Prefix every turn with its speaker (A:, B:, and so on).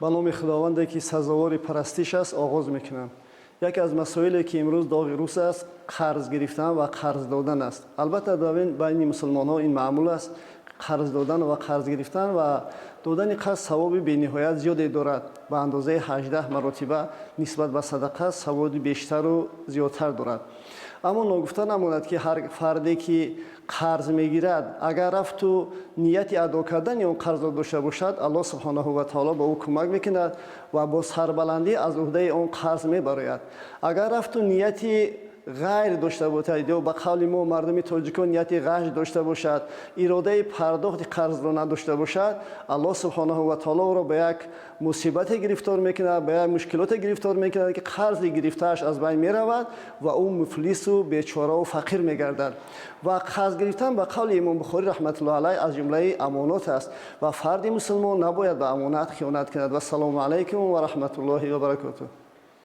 A: Ба номи Худованде ки сазовори парастиш аст оғоз мекунам. Яке аз масоиле ки имрӯз доғи рӯз аст, қарз гирифтан ва қарз додан аст. Албатта, дар байни мусулмонҳо ин маъмул аст, қарз додан ва қарз гирифтан, ва додани қарз савоби бениҳоят зиёде дорад. Ба андозаи 18 маротиба нисбат ба садақа савоби бештару зиёдтар дорад. Аммо ногуфта намонад, ки ҳар фарде ки қарз мегирад, агар рафту нияти адо кардани он қарзро дошта бошад, Аллоҳ субҳонаҳу ва таоло ба ӯ кӯмак мекунад ва бо сарбаландӣ аз уҳдаи он қарз мебарояд. Агар рафту нияти ғайр дошта бошад ё ба қавли мо мардуми тоҷикон нияти ғаш дошта бошад, иродаи пардохти қарзро надошта бошад, Аллоҳ субҳонаҳу ва таоло ӯро ба як мусибате гирифтор мекунад, ба як мушкилоте гирифтор мекунад, ки қарзи гирифтааш аз байн меравад ва ӯ муфлису бечораву фақир мегардад. Ва қарз гирифтан, ба қавли Имом Бухорӣ раҳматуллоҳи алайҳ, аз ҷумлаи амонот аст ва фарди мусулмон набояд ба амонат хиёнат кунад. Вассалому алайкум ва раҳматуллоҳи ва баракотуҳ.